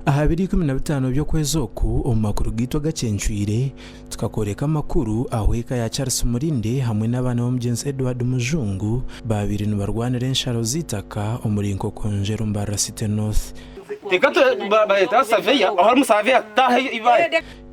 Aha biro 15 by'okwezi oku, omu makuru gaitu agacencwire, tukakworeka amakuru ahu eka ya Charles Murinde hamwe n'abaana b'omugyenzi Edward Mujungu baabaire nibarwanira ensharo z'eitaka omuri Nkokonjeru Mbarara City North.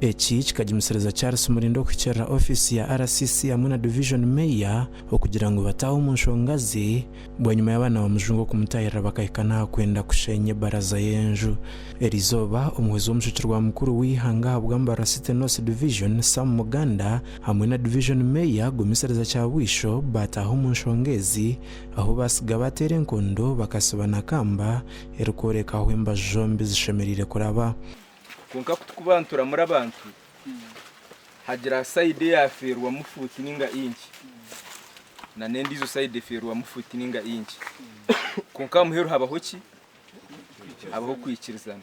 Eki kikagimisiriza Charles Murinde okuhikirira ofiisi ya RCC hamwe na Division Mayor okugira ngu bataahe omu nshonga ze bwanyima y'abaana ba Mujungu okumutaahirira bakahika n'aha kwenda kushenya ebaraza y'enju. Eriizooba, omuhwezi w'omushukirwa mukuru w'eihanga ahabwa Mbarara City North Division, Sam Muganda hamwe na Division Mayor Gumisiriza Kyabwisho baataaha omu nshonga ezi ahu baatsiga baateera enkondo bakasiba na kamba erikworeka ahu embaju zombi zishemereire kuraba. Kwonka ku turikuba nituramura abantu, hagira sayidi eyaafeerwamu fuuti nainga inci, n'endiijo sayidi efeerwamu fuuti nainga inci. Kwonka aha muheru habaho ki? Habaho okwikirizana.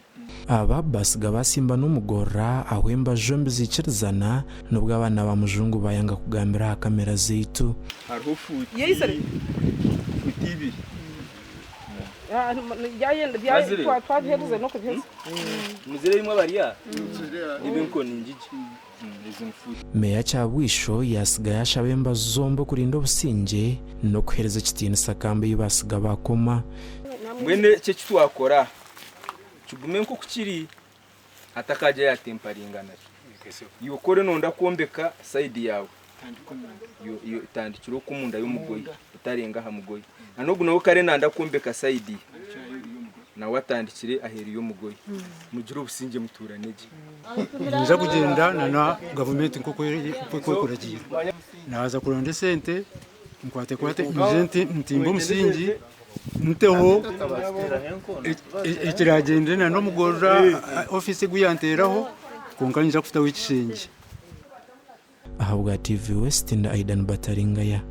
Aba basiga batsimba n'omugorora ahu embaju zombi ziikirizana n'obu abaana ba mujungu bayanga kugambira aha kamera zaitu. Hariho fuuti ibiri. Meeya Kyabwisho yaatsiga yaashaba embazu zombi okurinda obusingye n'okuheereza ekitiinisa kamba ei baatsiga baakoma. Mbwenu eki eki twakora kigume nk'oku kiri hatakaagira yaatemparinga nakyo. Iwe ku ori noyenda kwombeka sayidi yaawe, tandikira okwo omunda y'omugoye otarenga aha mugoye. Na n'ogu nawe ku ari nayenda kwombeka sayidi ye, nawe atandikire aheeru y'omugoye. Mugire obusingye mutuurane gye. Ninza kugyenda na gavumenti nk'oku erikuragiira. Naaza kuronda esente nkwatekwate nyije ntimbe omusingi nteho ekiragyende na n'omugorora ofiisi ogu yanteeraho kwonka niinyija kutaho ekishengye. Ahabwa TV West ndi Aidan Bataringaya.